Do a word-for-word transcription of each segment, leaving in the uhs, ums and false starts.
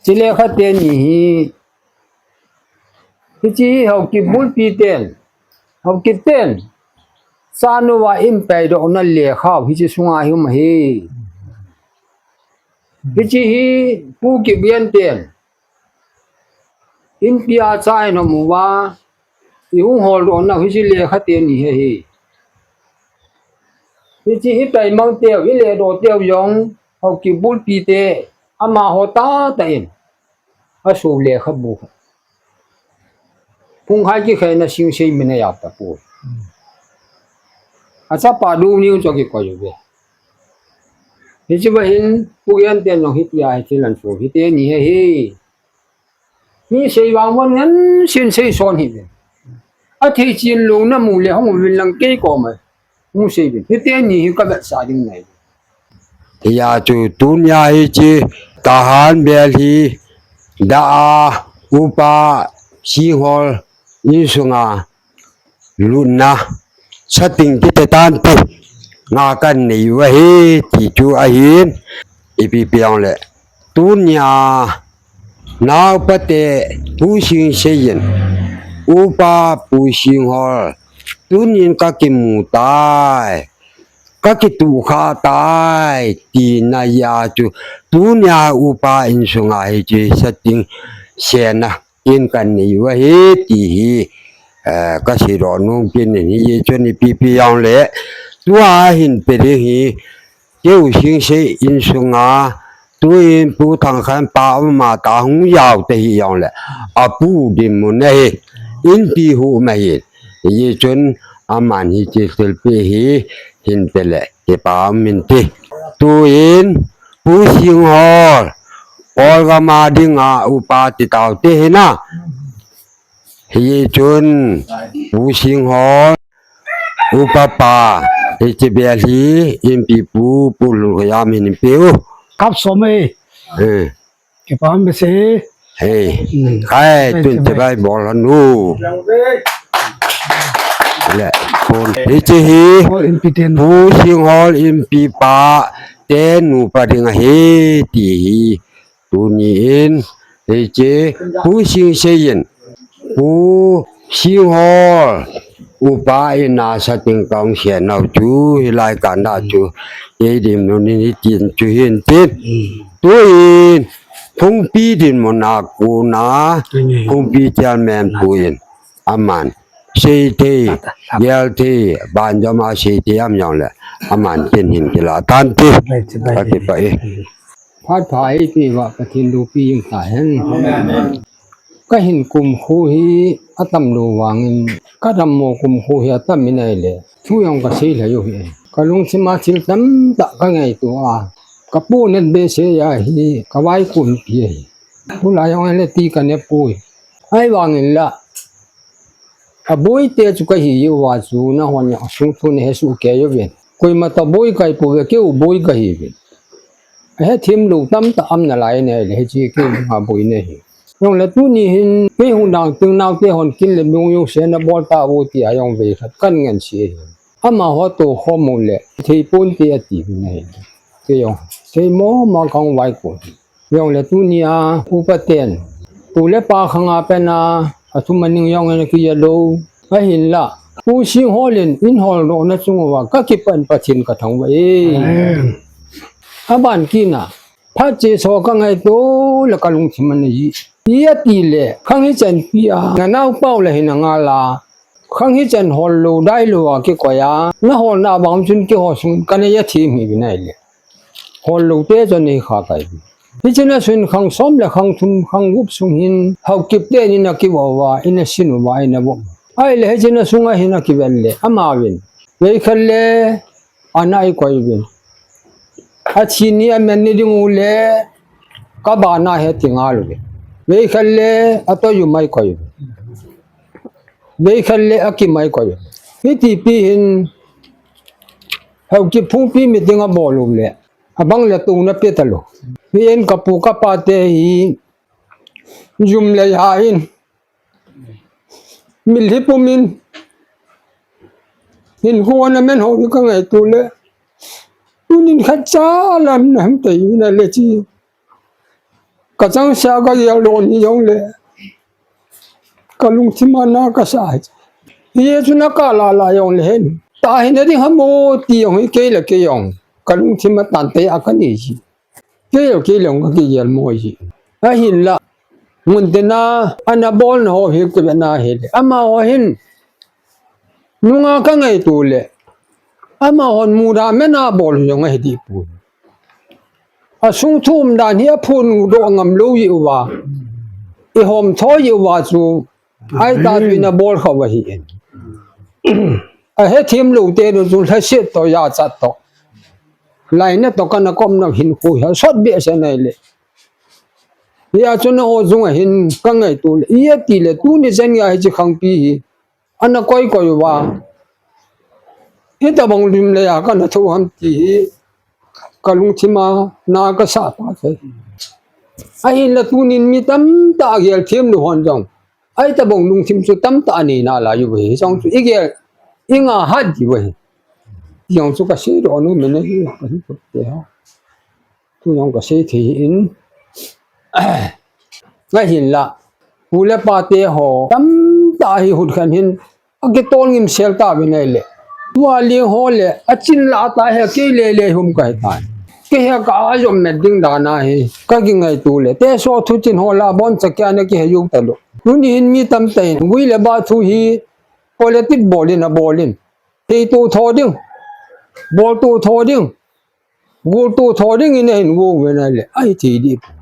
Hiche lekha teni hi, hiche hi Haokip bulpi ten, Haokip ten, chanu a in paidohna lekha hiche sunga hi um ahi. Hiche hi Pu Kipgen ten, Inpi a cha in hom uva, i hung holdoh nau hiche lekha teni hi ahi. Hiche hi taimang teu, i ledoh teu jong, Haokip bulpi te, amaho tahtah in, aso lekhabu. Phungkhai kikhaina Singsei min a jao tapoi. Achapa Doniu chu akikoi uve. Hiche va hin, Pu Gen ten jong hitia hiche lan so, hiteni hi ahi. Mi sei vang von ngen sin sei son hi ve. Athei chin lou na mu le hung uvin lang kei koma hung sei vin. Hiteni hi ka vetsah ding ahi. Hia chu tunia hiche tahan bel hi da a Upa Singhol insunga lutna sating kiti tante, nga kanei u ahi ti chu ahin, ipi pi jongle. Tunia naopa te Pu Singsei in, Upa Pu Singhol, tunin kakimu tai, kakituhkha tai, tina jeh a chu, tunia upa insunga hiche sating sena in kanei u ahi ti hi, eh, kaseidoh nom kit in, hijeh chun ipi pi jongle, tua hin pe ding hi, keu Singsei insunga, tuin Pu Thangkhanpa ama ta hung jao ta hi jongle, apu dinmun ahi, Inpi hu ma hi, hijeh chun aman hiche thilpeh hi hin pe le kipa um inte. Tuin Pu Singhol, Kolgam a dinga upa ti taute hina. Hijeh chun Pu Singhol, upa pa, hiche bel hi Inpi pu, Pu Lhulkhoja min in pe u. Kap som e. Eh. Kipa um behseh e. Hei. Hmm. Khai, tun te bai bol hanu. Le, pon. Hiche hi, Pu Singhol Inpi pa te nupa ding ahi ti hi. Tunin, hiche, Pu Singsei in, Pu Singhol, upa in a sating kaung sen nau chu, hilai kah a chu, kei dinmun in hitin chu hin tin. Tuin, Phungpi dinmun a kona, Phungpi chairman pu in, aman, seithei, gelthei, banjom a seithei um jongle, aman tin hin kilah tante, kakipah e. Phat pha eipeh uva Pathen loupi jing tahen. Amen. Kahin kumkho hi atam lou vangin, kadammo kumkho hi atam in ahile, thu jong kasei lhai u ahi. Kalungthim a thil tamtah kangaito a, kapohnat behseh a hi kavaikhompi ahi. Tulai jong ahile ti kanepoi. Ahivangin la, aboite chu kahi uva chu, nahon jong asung thu nahesoh kei uvin. Koima toh boi kahi pouve, keu boi kahiuvin. Ahethem lou tamtah um nalai in ahile, hiche keu boi nahi. Jongle tuni hin, kei hung dang teng naote hon kin le mung jong sena bol tauvo tia jong veikhat kangansei ahi. Amaho toh khom u le, theiponte atiuvin ahi. Kei jong, seimo mo kahung vaikhom. Jongle tunia, upa ten, pu le pa khanga pena, athum aning jong ana kiya lou, ahinla, Pu Singhol in, in holdohna chung uva, kakipah in Pathen kathangvah e. Amen. Aban kit na, phat cheso kangaito le kalungthim ana jih. Iti le, khang hichan pi a, nanaopa u le hin angal a, khang hichan hol lou, dai lou a kikoi a, naholna bang chun keiho sung, kanei athim hih uvin ahile. Hol loute chu anei kha tai. Hichun asun khang som le khang thum, khang gup sung hin, Haokip te in ana kivo uva, ana sin uva, ana vom. Ahile hichun asunga hin akivel le, amauvin. Veikhat le, ana eikoi uvin. Athi ni amen ni ding u le, kabana hi ati ngal uvin. Veikhat le, atoi u mai koi uvin. Veikhat le akim a eikoi. Hitipi hin, Haokip Phungpi meeting abol u le, abang le tuna pe talou. Hi en kapu kapa te hi, jum le ja in, mitlhi pum in, hinkho ana man ho hi kangaito le, tunin khatcha lam na ham tei na le chi. Kachangseh a kagel doh ni jongle, kalungthim a na kasa hi. Hiche chu na kala la jongle hen, ta hina ding ham o ti jong hi kei le kei jong kalungthim a tante a kanei ji. Kei le kei jong kakigel mo ji. Ahinla, mun tina ana bolna ho hi kivetna hile, amaho hin nunga kangaito le, amahon muda mena bol jong ahi dih poi. Asung thu umdan hi aphun doh ngam lou jeh uva, ihom tho jeh uva chu, ahi ta chu ina bol khah u ahi in. Ahethem lou te nu chu lhaset toh, jachat toh, lainat toh kana komna hinkho hi asot behseh nai le. Hia chu na o jung a hin kangaito le, iti le tuni chan geiya hiche khangpi hi ana koi koi uva, itobang lim le a kana tho ham ti hi kalungthim a na kasa pah e. Ahinla tunin mi tamtah a gel them lou hon jong, ahi tabang lungthim chu tamtah anei nalai uve, jong chu igel, inga hat diu ahi. Jong chu kasei doh nom in ahi, kahin put te ho. Tu jong kasei thei in. Ahinla, pu le pa te ho tamtah hi hut khan hin akitol ngim sel tauvin ahile, tua leng ho le achin lah a ta hi kei le le hum kahi tai. Kei hi ka ajom met ding dan ahi, kakingaito le, teso thuchin ho lah a boncha kei ana kihe jou talou. Tuni hin mi tamtah in gui le bah thu hi politic bol in abol in, thei to tho ding, bol to tho ding, gol to tho ding in ahin gol uvin ahile, ahi thei dih poi.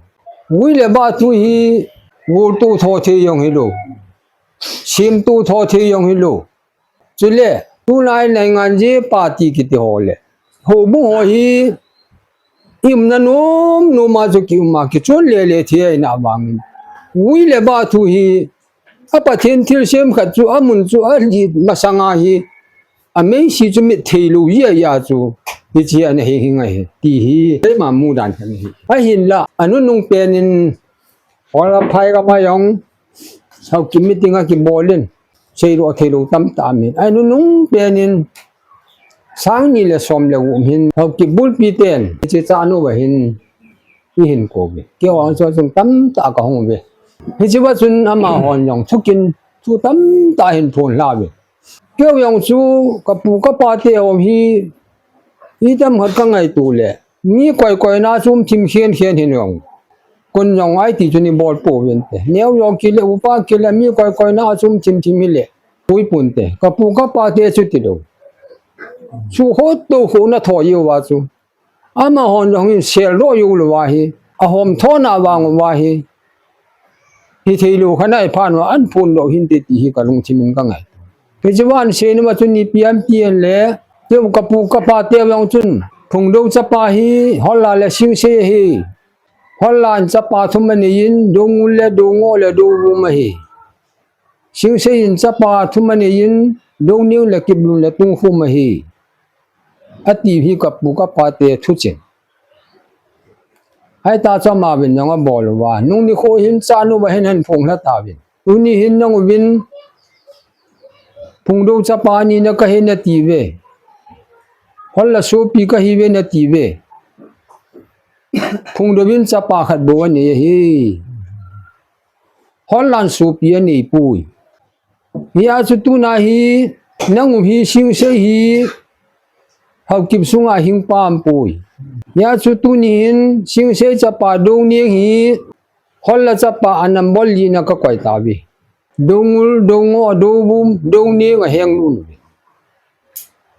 Gui le bah thu hi gol to tho thei jong hilou, sem to tho thei jong hilou. Chule, tunai naingan je party kiti ho le, houbung ho hi, i umna nom nom a chu ki um a, kichon le le thei ahina vangin, gui le bah thu hi, a Pathen thilsem khat chu, amun chu alet masang a hi, ameisi chu mit thei lou jeh a chu, hiche ana hi hi ngai hi, ti hi keima mudan khat ahi. Ahinla, anunung pen in, Hola phai gam a jong, Haokip meeting akibol in, seidoh theilou tamtah aumin. Anunung pen in, sang ni le som le gup hin, Haokip bulpi ten, hiche Chanu a hin, ihin kou uve. Kei jong chu chun tamtah kahung uve. Hiche a chun amahon jong thukin, thu tamtah ahin phonlha uve. Kei jong chu kapu kapa te ho hi, itam khat kangaito le, mi koi koi na chu um thim khen khen hin jong, kon jong ahi ti chun ibol pouvin te. Neo jong kile, upa kile, mi koi koi na chu um thim thim hile, hui pon te. Kapu kapa te chu tilou, chu hot to khu na tho jeh uva chu, amahon jong hin sel doh jou lou ahi, ahom tho na vang uva hi, hithei lou khat ahi phat uva, an phondoh hinte ti hi kalungthim in kangai. Hiche a ahin sei nom a chun ipi ham itile, kei kapu kapa te jong chun, Phungdou chapa hi, Holla le Singsei ahi. Holla in chapa thum anei in, Doungul le Doungoh le Douvum ahi. Singsei in chapa thum anei in, Douneng le Kiplun le Tungkhum ahi, ati hi kapu kapa te thucheng. Ahi ta chu amavin jong abol uva, nung nikho hin Chanu a hin ahin phonglha tauvin. Tuni hin nang uvin, Phungdou chapa ni na kahi nati uve. Holla sopi kahi uve nati uve. Phungdou in chapa khat bou anei ahi. Hollan sopi anei poi. Hia chu tuna hi, nang u hi Singsei hi, Haokip sunga hing pa aum poi. Hia chu tuni hin, Singsei chapa Douneng hi, Holla chapa a number li na kakoi tauve. Doungul, Doungoh, Douvum, Douneng aheng lut uve.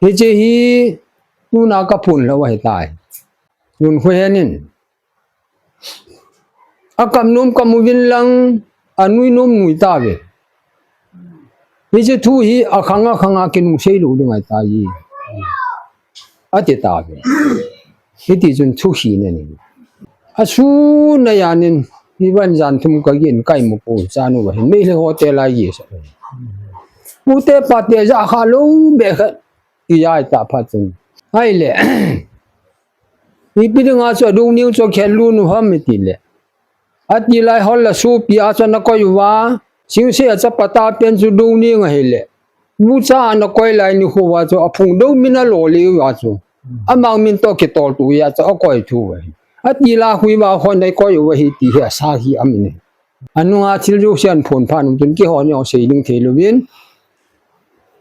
Hiche hi, tuna kaphonlha u ahitai. Lun khu hen in. Akam nom kam uvin lang, anui nom nui tauve. Hiche thu hi akhang akhang a kinung sei lou ding ahitai, ati tauve. Hiti chun thu hi na ni. Asun a jan in, hi van jan thum kagin kaimu pon, Chanu a hin Meitei hotel a gisa. Pute pate ja kha lou be khat, ijai ta phat chun. Ahile. Ipi dinga chu Douneng chu akhel lut u ham itile, ati lai Holla sopi a chu ana koi uva, Singsei a chapa tapen chu Douneng ahile, bucha ana koi lai nikho uva chu aphungdou min alo le uva chu, amang min toh kitol tu a chu akoi thu uve. Ati la khui ba khon dai koi u ahi ti hi asa hi amin. Anunga thil jouse aphon phat nung chun keiho ni jong sei ding thei louvin.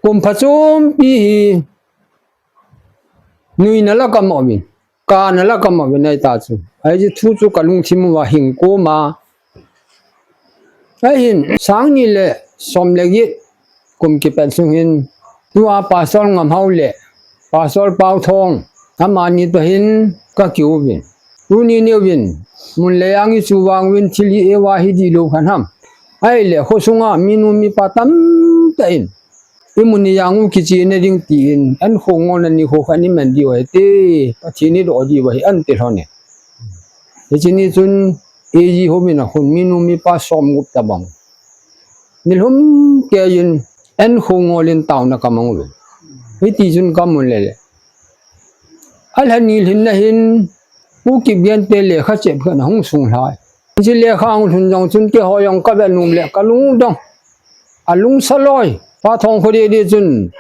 Kum phachompi hi nuina la kamu uvin. Kana la kamu uvin ahi ta chu. Ahi chu thu chu kalungthim uva hing koma. Ahin, sang ni le som le get kum kipat sung hin, tua Pastor Ngamhao le Pastor Pauthong, amani toh hin kakiu uvin. Tuni niuvin, mun le jang ichu vang uvin thil hi eiva hi dihlou khat ham. Ahile, khosunga minu mipa tamtah in, imun ijang u kichena ding tin, an khongol na nikho khat iman diu ahi te, Pathen idoh diu ahi, ati lhon e. Hiche ni chun, eiji houbin a khun minu mipa som gup tabang. Nilhum keiyin, an khongol in taona kamang uvin. Hiti chun kamun lele. Alha ni lhinna hin, U Kipgen te lekha chep khat ahung sung lhai. Hiche lekha ahung lhun jong chun keiho jong kave nom le kalung dong. Alung saloi. Pauthong kho didi chun.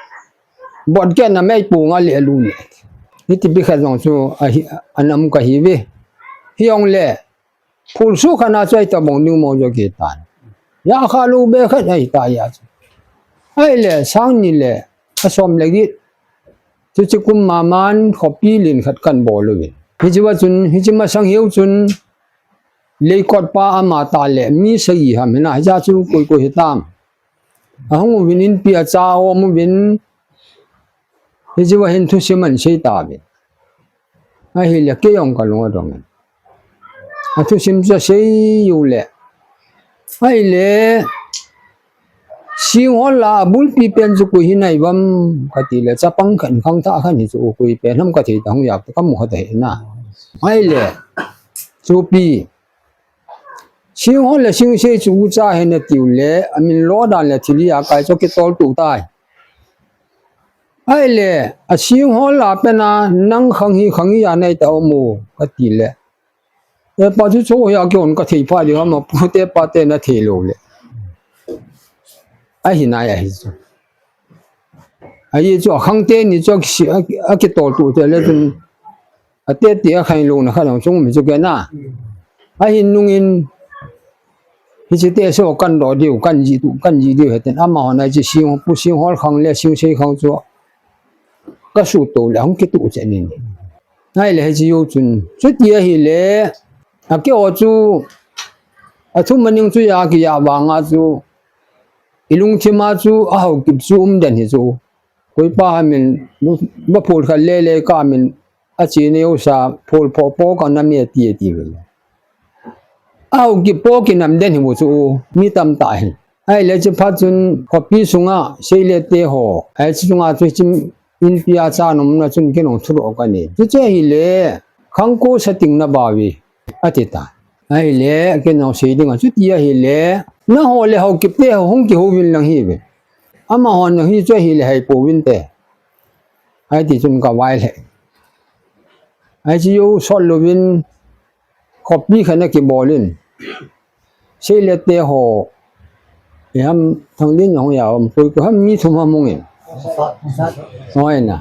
Bot kena mei pu nga le lu le. Hiti pi khat jong chu ahi, anam kahi ve. Hijongle. Phul su khana chu ahi tabang ding mo jo kitan. Ya kha lu be khat ahi ta ya chu. Ahile sang ni le. Asom le get. Chuche kum maman khopi lin khat kan bol uvin. Hiche va chun, hiche masang hiu chun, leikot pa ama ta le, mi sagi ham hina, hiche chu koi koi hitam. Ahung uvin inpi acha um uvin, hiche va hin thusim ahin sei tauvin. Ahile, kei jong kalung adong in. Athusim chu asei u le. Ahile, Singhol la abulpi pen chu koi hinai vem kati le, chapang khat khangthah khat hi chu koi pen ham kathei ta hung yak ta kamu khat ahi na. Ahile, chupi. Singhol le Singsei chu ucha ahi natiu le, amin lo dan le thil hi akai chu kitol tu tai. Ahile, a Singhol la pen a nang khang hi khang hi anai ta um u kati le. E pa chu chu ya kihon kathei pha di ham a pu te pa te nathei lou le. Ahi nai ahi chu. Ahi chu akhang teni chu aki, aki, akitol tu te le chun. Ate ti akhang lou na kha jong chung mi chu kei na. Ahin nungin. Hiche te so kan do diu, kan ji tu, kan ji diu hiten. Amahon ahi chu Sing, Pu Singhol khang le Singsei khang chu. Ka su to le hung kitu che nin. Ahile hiche jou chun. Chuti ahile. Akeo chu. Athum aning chu ya kiya vanga chu. Ilungthim a chu a Haokip chu um den hi chu. Koi pa hamin. Ba phul khat le le ka min. Achi neo sa phul pho pho ka na mi ati ati ve. A Haokip po kinam den hi bu chu u, mi tamtah hi. Ahile chu phat chun khopi sunga, Seile te ho. Ahi chu chunga chu chim inpi a cha nom na chun kei nong thuro ka ni. Chuche ahile, khang ko sa ting na ba ve, ati ta. Ahile, kei nong sei ding a, chuti ahile, nangho le Haokip te ho hung kihou vin lang hi ve. Amahon hi chu ahile hei po vin te. Ahi ti chun ka vai le. Ahi chu jou sot louvin, khopi khat na kibol in. Seile te ho. Iham thang din jong ya um koi ko ham mi thum ham hung in. Hoi na.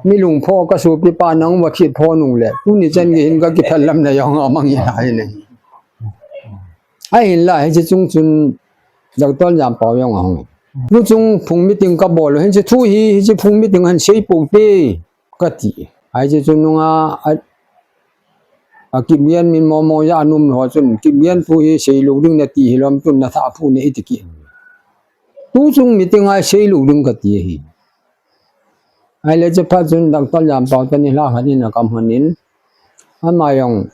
Mi lung pho ka supi pa nang va thit pho nung le. Tuni chan gei hin ka kithal lam na jong amang in ahi ne. Ahin la, hiche chung chun Doctor Jampao jong ahung. Nu chung phung meeting ka bol, hiche thu hi, hiche phung meeting han sei pou te. Kati. Ahi chu nunga a, a Kipgen min momo ja anum ho chun Kipgen thu hi seilou ding nati hilou ham tun na tha phu ne iti ki. Tu chung meeting a seilou ding kati hi. Ahile chu phat chun Doctor Jampao teni la khat in akam hon in. Ama jong,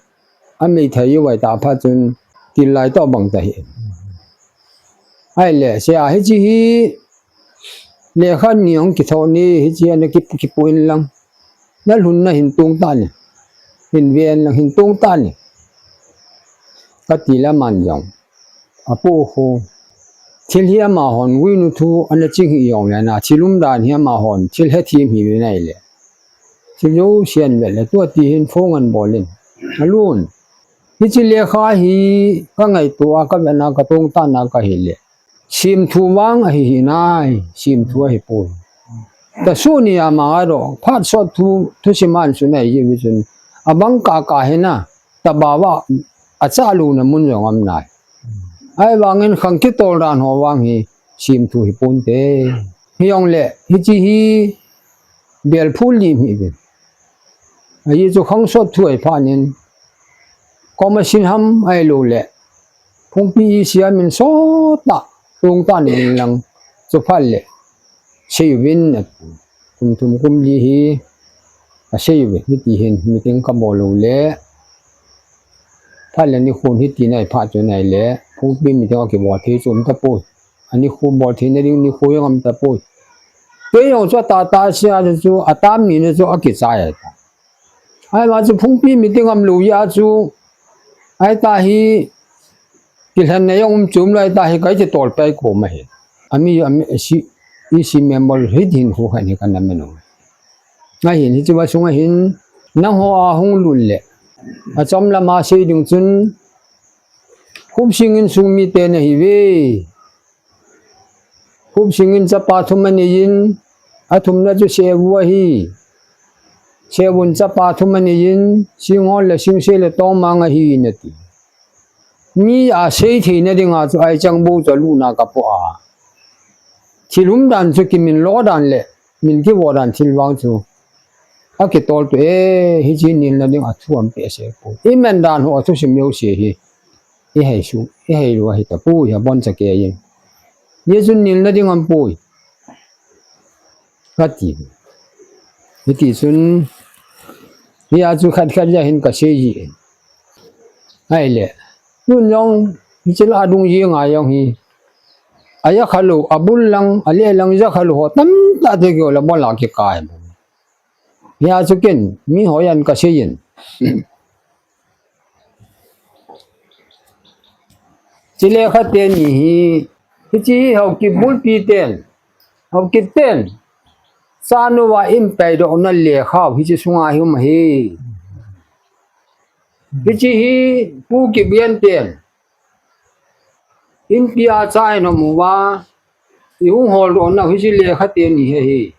amei thei u vai ta phat chun til lai to bang ta hi. Ahile, se a hiche hi, lekha ni hung kitho ni, hiche ana kipu, kipu in lang. Na lhun na hin tung ta ni. Hin ve in lang hin tung ta ni. Kati le aman jong. Apu khu. Thil hi amahon guinu thu ana ching hi jong le na. Thil umdan hi amahon. Thil hethem hi ve nai le. Thil jouse an ve le. Tua ti hin phone an bol in. Alun. Hiche lekha hi ka ngaito a ka ve na ka tong ta na ka hi le. Simthu vang ahi hi nai, simthu ahi poi. Tasu ni a manga ro, phat sot thu, thusim a hin sunai ji vi chun. Abang kaka hina, tabawa, acha luna mun jong am nai. Ahivangin khang kitol dan ho vang hi, simthu hi ponte. Hijongle, hiche hi, bel phul lim hi ve. Ahi chu khang sot thu ahi phat in, koma sin ham ahilou le, phungpi i sia min sot ta, tung ta ni lang, chu phat le, sei uvin, kum thum kum li hi, asei uve, hiti hin, meeting kabol u le, phat le nikhon hiti nai phat chu nai le, phungpi meeting akibol thei chu um tapoi. Anikho bol theina ding nikho jong um tapoi. Kei jong chu atah tah sia chu, atam ni na chu akichai ta. Ahivang chu phungpi meeting um lou jeh a chu, ahita hi, kilhenna jong um chom lou ahita hi, kache tol pai kom ahi. Ami, ami, si, EC member hi din hu khan hi kana menu. Ahin, hiche va sunga hin, nangho ahung lut le. Achom lama sei ding chun, Khupsing in sung mite nahiuve. Khupsing in chapa thum anei in, athumna chu Sevu ahi. Sevun chapa thum anei in, Singhol le Singse le Tongmang ahi nati. Mi asei theina dinga chu aichang bou chu aluna kapo a. Thil um dan chu kimin lo dan le, min kivo dan thil vang chu. Akitol tu e, hiche nilna ding a thu ampeh seh poi. Iman dan ho athusim jouse hi. Ihei su, ihei lou ahi tapoi, abon cha kei in. Hijeh chun nilna ding aum poi. Kati. Hiti chun, hia chu khat khat ja hin kasei ji. Ahile. Tun jong, hiche la adung ji ngai jong hi. Aja khalou, abul lang, ale lang ja khalou ho, tamtah te kio la bola kikai. Hia chu ken, mi ho jan kasei in. Chule khate ni hi, hiche hi Haokip bulpi ten, Haokip ten, chanu va in paidohna lekha, hiche sunga hi um ahi. Hiche hi Pu Kipgen ten, inpi a cha in um uva, ihung holdoh nau hiche lekha te ni hi ahi.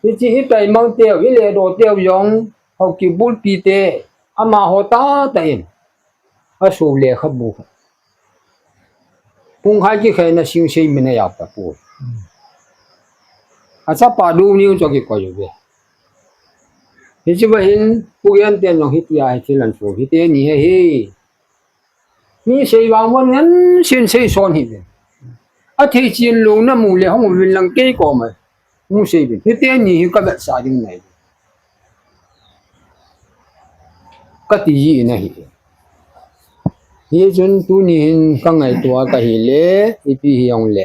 Hiche hi taimang teu, hi ledoh teu jong, Haokip bulpi te, amaho tahtah in. Asu lekhabu. Pung hai kikhen na Singse min ajao tapoi. Achapa Doniu chu akikoi uve. Hiche va hin, Pu Gen ten jong hitia hi thil ahin so, hite ni hi ahi. Mi sei vang von ngen sin sei son hi ve. Athei chen lou namu le hung uvin lang kei koma. Hung sei uvin. Hite ni hi kavetsah ding nai. Kati ji in ahi. Hichun tuni hin kangaito a kahi le, ipi hijong le.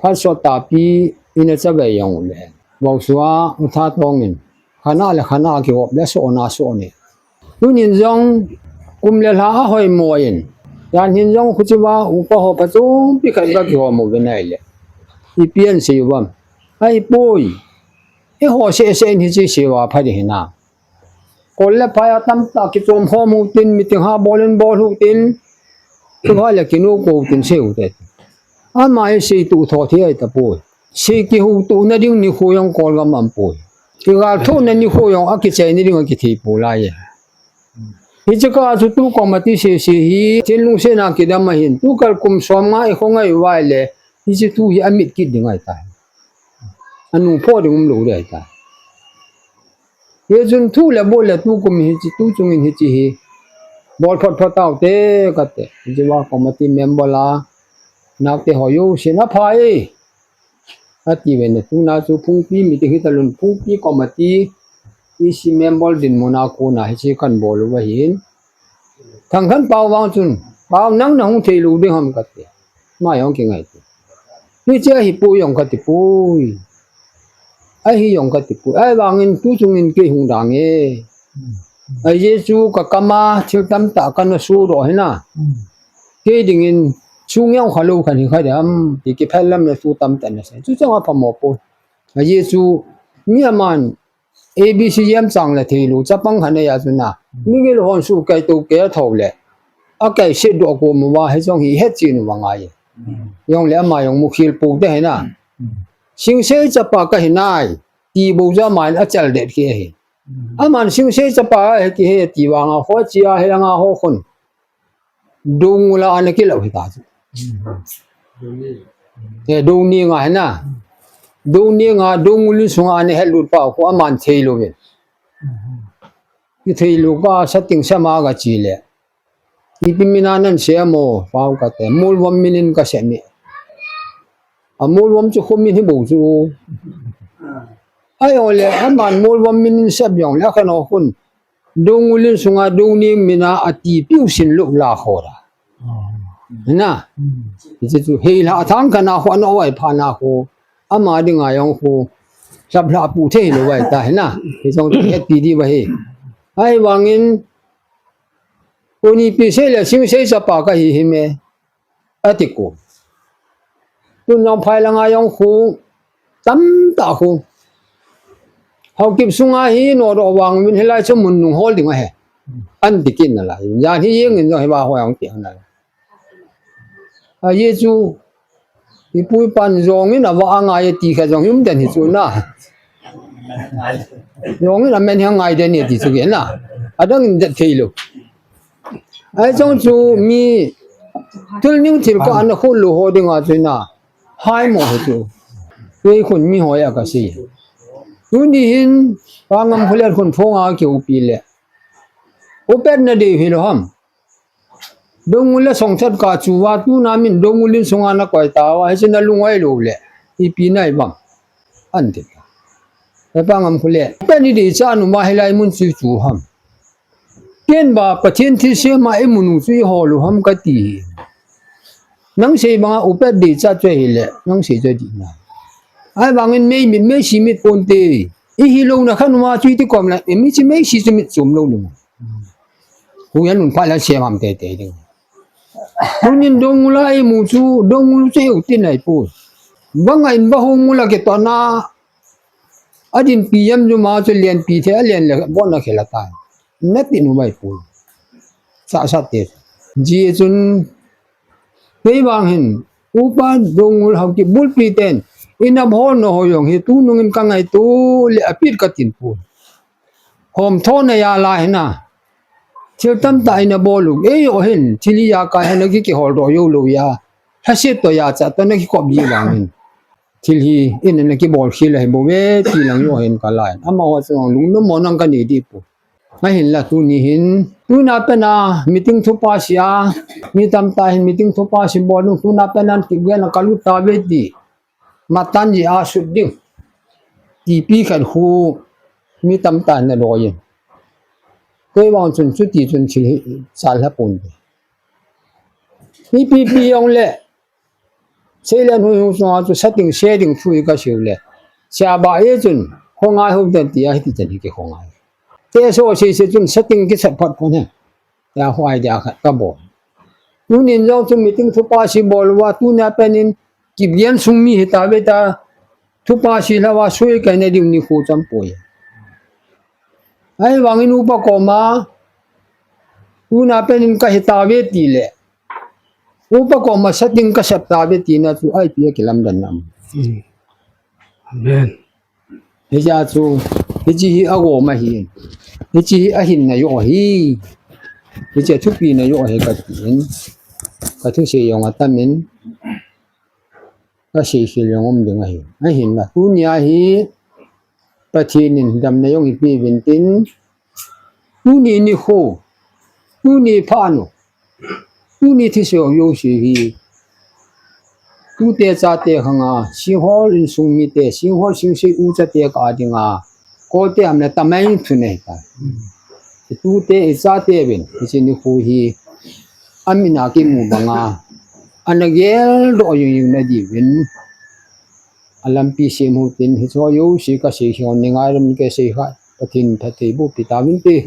Phat sot tapi ina chavei jong le. Vaosua u Thatong in. Khana le khana kihop le sohna soh ni. Tunin jong kum le lha ahoimo in. Jan hin jong khuchiva upa ho phachompi khat kakihom uvin ahile. Ipi asei uvam. Ahipoi. Eiho seh seh in hiche seiva pha ding hinam. Kol le phai a tamtah kichom khom u tin, meeting ha bol in bol u tin, tu ha le kinu ko tin sei u te. Ama hi sei tu tho thei ahi tapoi. Sei kihu tu na ding nikho jong Kolgam aum poi. Kigal thu na nikho jong akichai na ding akithei poi lai e. Hiche kah chu tu committee sese hi, thinlung sena kidam ahin, tu kal kum som nga i khongai uva le, hiche thu hi amit kit ding ahi tai. Anung pho ding um lou ding ahi tai. Hichun thu le bol le tukum hiche, tu chungin hiche hi. Bol phot phot taute kate. Hiche va committee member la. Naote ho jouse na pha e. Ati uve na tuna chu phungpi meeting hi talun phungpi committee. EC member dinmun a kona hiche kan bol uva hin. Thangkhanpau vang chun, Pau nang nahung thei lou ding ham kati. Ama jong kingai ti. Hiche ahipoi jong kati poi. Ahi jong kati poi. Ahivangin tu chungin kei hung dang e. Ajeh chu kakam a thil tamtah kana sodoh hina. Kei dingin sung jong khalou khan hi kha dam. Ti kiphel lam na tu tamtah na sei. Chu chang a phamo poi. Ajeh chu mi aman A B C jam chang le thei lou, chapang khan ahi a chu na. Migil hon su kai to ke a tho le. A kai se do ko mu va he jong hi het chin u va ngai. Jong le ama jong mu khil pu te he na. Singsei chapa kahi nai, ti bou chu aman achal det kit ahi. Aman Singsei chapa ahi kihe ti vanga ho chia he anga ho khun. Dongul a ana kilah hita chu. E, Dongning a hina. Dongning a, Dongul in sunga ana helut pa khu aman thei louvin. Kithei lou ka sating sama ka chi le. Ipi mina nan se mo, pau kate. Molvom minin ka se mi. A Molvom chu khu min hi bou chu. Ai ole, aman Molvom minin se biang le, akhen o khun. Dongul in sunga Dongning mina ati piu sin lou la khora. Na. Hiche chu hei la thang kana khu ana oi pha na khu. Ama dinga jong khu. Sap la pu thei lou vai ta na. Hiche jong chu het pi di va hi. Ahivangin. Koni pi sei le Singsei chapa kahi hi me. Ati ko. Tun jong phai langa jong khu, tamtah khu. Haokip sunga hi nodoh vang min hilai chu mun nung hol ding ahi. An ti kit nalai. Jan hi jeng in jong hi va ho jong ti nalai. A ye chu, ipu ipan jong in ava angai ti kha jong um den hi chu na. Jong in amen hi angai den hi ti chu ke na. Adang in det thei lou. Ai chong chu mi thil ning thil ka ana khol lou ho dinga chu na. Hai mo ho chu. Kei khun mi hoi a ka sei. Tuni hin pa Ngamkholet khun phonga kiupi le. Upet na dei hilou ham. Dongul le Songthat ka chu va tuna min Dongul in sunga na koi ta va hiche na lung oi lou le. Ipi nai bang. An ti. He pa Ngamkholet. Upet ni dei cha nu ma hilai mun chu chu ham. Ken ba Pathen thilsem a imu nu chu iho lou ham kati. Nang sei banga upet dei cha chu hile, nang sei chu dei na. Ahivangin mei mit, mei si mit ponte. Ihi louna kha numa chu iti kom la, imi chi mei si chu mit chom lou numa. Hu yan nun pha la sem ham tete ding. Tunin Dongul a imu chu, Dongul chu heu tin ai pu. Banga in ba hung mula ke to na. Adin pi yam juma chu len pi the, alen le bon a khela ta. Nati nu bai pu. Sa sa te. Ji chun, kei vang hin, upa Dongul Haokip bulpi ten, ina bol no ho jong hi, tunung in ka ngaito le apit ka tin pu. Hom thona ya la hina. Thil tamtah ina bol u. Ei o hin, thil hi ya ka hina ki kihol doh jou lou ya. Hasit to ya cha to na kikop ji vang hin. Thil hi, ina na kibol khel ahi bou ve, ti lang jo hin ka lai. Amaho chunga lungnom mo nang ka nei di pu. Ahinla tuni hin, tuna pena meeting thupa sia, mi tamtah hin meeting thupa si bol nung tuna pena kigel na ka lut ta ve ti. Matan ji a sut ding. Tipi khat khu mi tamtah na loi in. Kei vang chun chuti chun thil hi sal ha pon te. Ipi pi jong le. Seilen hui hu chunga chu sating se ding thu i ka siu le. Sia ba e chun khongai hu ten ti a hiti ten hi ki khongai. Te so sei se chun sating ki sat phat pon he. Ya huai dia khat ka bol. Tunin jong chu meeting thupa si bol uva, tuna penin kibian sung mi hita ve ta. Thupa si lhava sui kaina ding nikho cham poi. Ahivangin upa koma, tuna penin ka hita ve ti le. Upa koma sating ka sat ta ve tina chu ipi a kilamdan nam. Amen. Hiche chu, hiche hi agom ahi. Hiche hi ahinna jo ahi. Hiche thupina jo ahi ka tin. Ka thusei jong atam in. Ka seikhel jong um ding ahi. Ahinla. Tunia hi Pathen in damna jong ipi uvin tin. Tuni nikho. Tuni phat u. Tuni thusei jouse hi. Tute chate khanga, Singhol insung mite, Singhol Singsei uchate ka dinga, kote ham le tamai thu nei ta. Tute ichate vin, hiche nikho hi, amin a kimu banga, ana geldoh jing jing na diuvin, alampi sem u tin, hiche jouse ka seikhel ni ngai lam ke sei kha, Pathen phatthei boh pi tauvin te.